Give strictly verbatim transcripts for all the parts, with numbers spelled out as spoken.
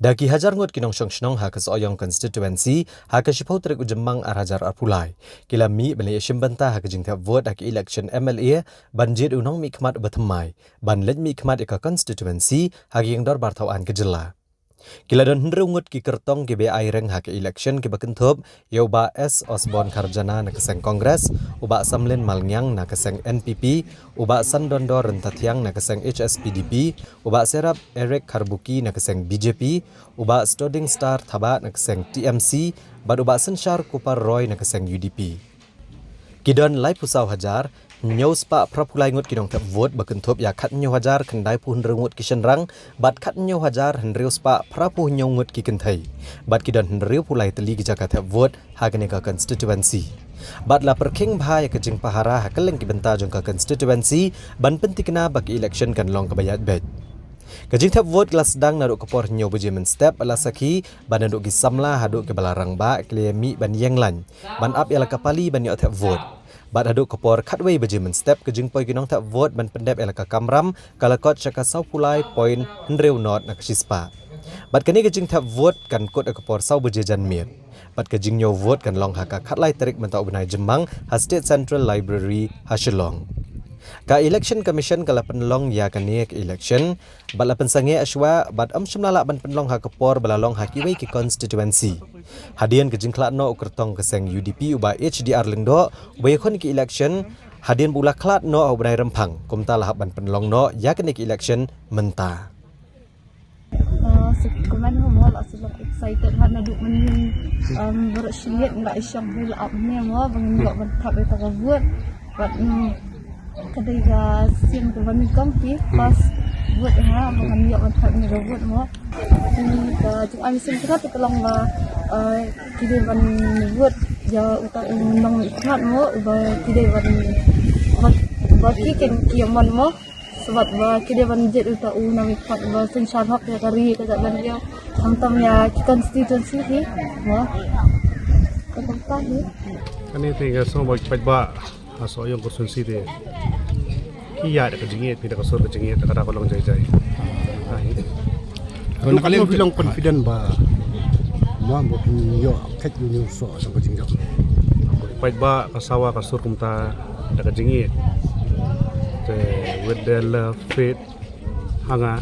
Da ki hajar ngut ki nongshong shnong ha ka Sohiong constituency ha ka shiphew tarik u Jymmang ar hajar arphew lai ki la mih ban leit shim bynta ha ka jingthep vote ha ka election M L A ban jied u nongmihkhmat uba thymmai ban leit mihkhmat ïa ka constituency ha ka ïing dorbar thaw aiñ ka jylla. Ki la don hynriew ngut ki kyrtong kiba ai reng ha ka election kiba kynthup ïa u Bah S Osborn Kharjana na ka seng Congress, u Bah Samlin Malngiang na ka seng N P P, u Bah Sandondor Ryntathiang na ka seng H S P D P, u Bah Serap Eric Kharbuki na ka seng B J P, u Bah Stoding Star Thabah na ka seng T M C, bad u Bah Synshar Kupar Roy na ka seng U D P. Ki don laiphew saw hajar hynñiew spah phraphew lai ngut ki nongthep vote ba kynthup ïa khathynñiew hajar khyndaiphew hynriew ngut ki shynrang bad khathynñiew hajar hynriew spah phraphew hynñiew ngut ki kynthei. Bad ki don hynriewphew lai tylli ki jaka thep vote ha kane ka constituency. Bad la pyrkhing bha ïa ka jingpahara ha kylleng ki bynta jong ka constituency ban pynthikna ba ka election kan long kaba ïaid beit. Ka jingthep vote ka la sdang naduh ka por hynñiew baje mynstep la sakhi, bad naduh ki samla haduh kiba la rangbah ki la mih ban ïeng lain ban ap ïa la ka pali ban ïoh thep vote. Bad haduh ka por khatwei baje mynstep ka jingpoi ki nongthep vote ban pyndep ïa la ka kamram ka la kot sha ka sawphew lai point hynriew nod na ka shispah. Bad kane ka jingthep vote kan kut ha ka por saw baje janmiet. Bad ka jingñiew vote kan long ha ka khatlai tarik mynta u bnai Jymmang ha State Central Library ha Shillong. Ka Election Commission ka la pynlong ïa kane ka election bad la pynsangeh shuwa bad ym shym la lah ban pynlong ha ka por ba la long ha kiwei ki constituency. Hadien ka jingkhlad noh u kyrtong ka seng U D P u Bah H D R Lyngdoh uba ïakhun ïa ka election, hadien ba u la khlad noh ha u bnai Rymphang, kumta la hap ban pynlong noh ïa kane ka election mynta. Ah, suk kumne mo, la suk excited ha naduh mynnin, um, baroh shi miet nga i shong hi la ap ne mo, ba ngin ïoh ban thap ïa ka vote. Bad, mm, ka dei ka sien kaba nyngkong ki, first vote ha, ba ngin ïoh ban thap ïa ka vote mo. Ki, ka jingïaseng ka long ba, ah, ki dei ban vote ïa uta u nongmihkhmat mo, ba ki dei ban, ba, ba ki kin ki ïaman mo. Sabab ba ki dei ban jied uta u nongmihkhmat ba synshar hok ïa ka ri ka jaitbynriew. Khamtam ïa ki constituency hi. Mo. Ka kumta hi. Kane te nga sngew ba ki paidbah ha Sohiong constituency te ki ïaid da ka jingïeit, phi da ka sur ka jingïeit, da ka da ka long jai jai. Ah, hi. Ka long, ka long, ka long confident ba ma mo phi ïoh khet ïa u soh sa ka jingjop. Paidbah ka sawa ka sur kumta da ka jingïeit. Te with their love, faith ha nga,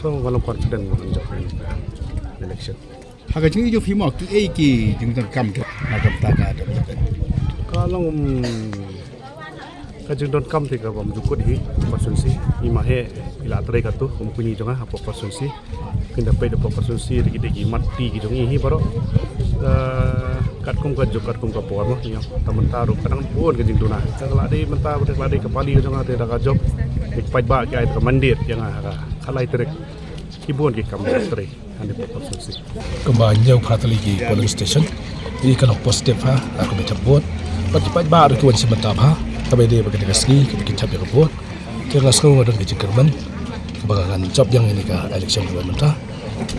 so nga long confident ba ngan jop election. Ha ka jingïeit jong phi mo, kiei ki jingdonkam ki na ka bynta ka development? Ka long, um, ka jingdonkam te ka bym ju kut hi constituency. I ma he i la trei katto kum kñi jong nga hapoh constituency. Kin da peit hapoh constituency da ki, da ki mat ti ki jong i hi baroh. Eh, katkum ka juk katkum ka por mo, ïa. Te mynta ruh ka dang bun ka jingduna. Ka la dei mynta, ka la dei ka pali ka jong nga te da ka jop. Ki paidbah ki ai ka mandate ïa nga ha ka khatlai tarik. Ki bun ki kam trei. Hynriew phew percent. Kumba hynñiew phra tylli ki polling station. Te ka long positive ha, ha ka bynta vote. Bad ki paidbah ruh ki wan shim bynta bha. Kaba ïadei bad ka sngi kaba kin thep ïa ka vote. Te nga sngew nga don ka jingkyrmen kaba ngan jop ïa kane ka election kaba mynta.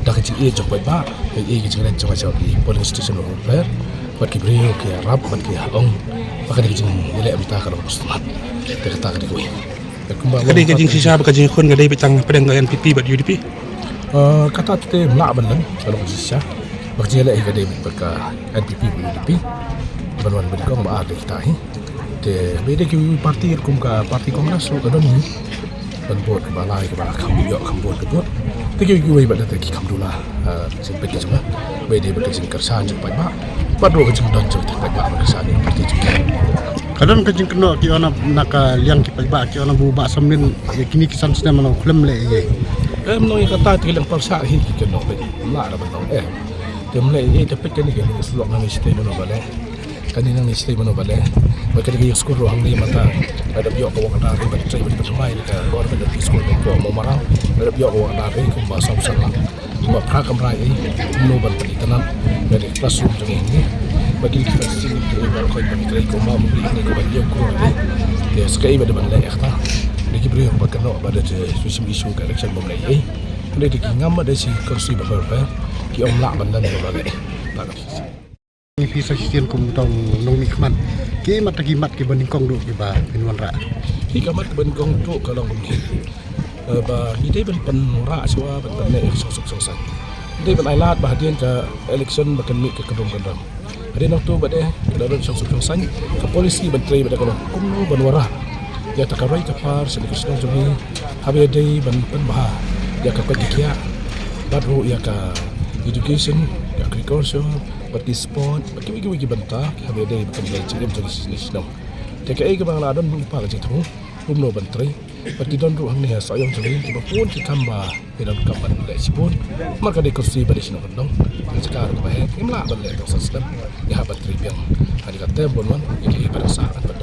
Da ka jingïeit jong paidbah, ka jingïeit jong ka jong ka polling station ruh. Bad ki briew ki ïarap bad ki ong ba kane ka jingïaleh mynta ka long ka smat. Te kata ka dei kawei. Ka dei ka jingshisha ba ka jingkhun ka dei beit tang pdeng ka N P P bad U D P. Eh, kata te ym lah ban len, ka long shisha. Ba ka jingïaleh ka dei beit ka N P P bad U D P. Ban wan ban kong ba ar dei kita hi. Te ba dei ki parti kum ka parti Congress ruh ka don hi. Ban vote ba lai ba kham ïoh kham vote ka vote. Te ki kiwei ba da te ki kham duna, eh, sien peit ki jong nga. Ba dei ba ka jingkyrshan jong paidbah. Bad ruh ka jingdon jong paidbah ba kyrshan ïa parti jong ki. Ka don ka jingkynnoh ki ong na ka liang ki paidbah ki ong na ba u Bah Samlin ïa kine ki san snem ano khlem leh ei. Em nong ïa kata te ki liang parsa hi ki kynnoh peit. Ym lah da ban ong em. Te ym leh ei te peit kane ki liang slok na ni state mano ba leh. Kane nang ni state mano ba leh. Ba kane ki skul ruh hangne mynta. Ba da ïoh ka wang da ri ban trei ban thymmai ka government da skul ko mo marang. Ba da ïoh ka wang da ri kumba sam sam. Ba phra kamra ei, no ban pynïatanap, ba dei classroom jong ngi. Ba ki facility ei ba khoi ban trei ko ma muli ne ko ban ïoh ko ei. Te skai ba dei ban leh ïa kata. Dei ki briew ba kano ba dei te su sim issue ka election ba leh ei. Dei ki ngam ba dei si kursi ba ba ki ong lah ban leh ba leh. Ba ka Phi sa shisien kum uta u nongmihkhmat. Ki mat ki mat kiba nyngkong duh kiba phin wanrah. Ki ka mat kiba nyngkong duh ka long kumne. Eh, ba ngi dei ban pynwanrah shuwa ban pynleh suk suk suk suk. Dei ban ai lad ba hadien ka election ba kan mih ka kynrum kynram. Hadien nangtu ba dei ka la don shong suk shong saiñ, ka policy ban trei ba dei ka long kumno ban wanrah ïa ka rai ka par sha ka shnong jong ngi. Haba ïadei ban pynbha ïa ka koit ka khiah bad ruh ïa ka education, ka agriculture, bad ki sport, bad kiwei kiwei ki bynta haba ïadei ban pynbha jingim jong ngi sha shnong. Te kaei kaba nga la don bad ka jingthmu kumno ban trei. Bad ki don ruh hangne ha Sohiong jong ngi kiba bun ki kam ba ki donkam ban leh shibun. Namar ka dei kursi ba dei shnong kyndong. Ka jaka ruh kaba heh, ngim lah ban leh tang san snem. Ngi hap ban trei biang. Hadien katta ban wan, ngi dei ban sah ban